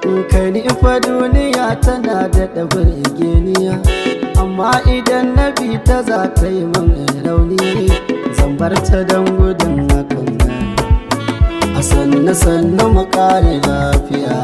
Kai ni fa duniya tana da burgeniya, amma idan na bi ta za ta yi min rauni. Zan bar ta don gudun hakan. A sannu sannu mu kare lafiya.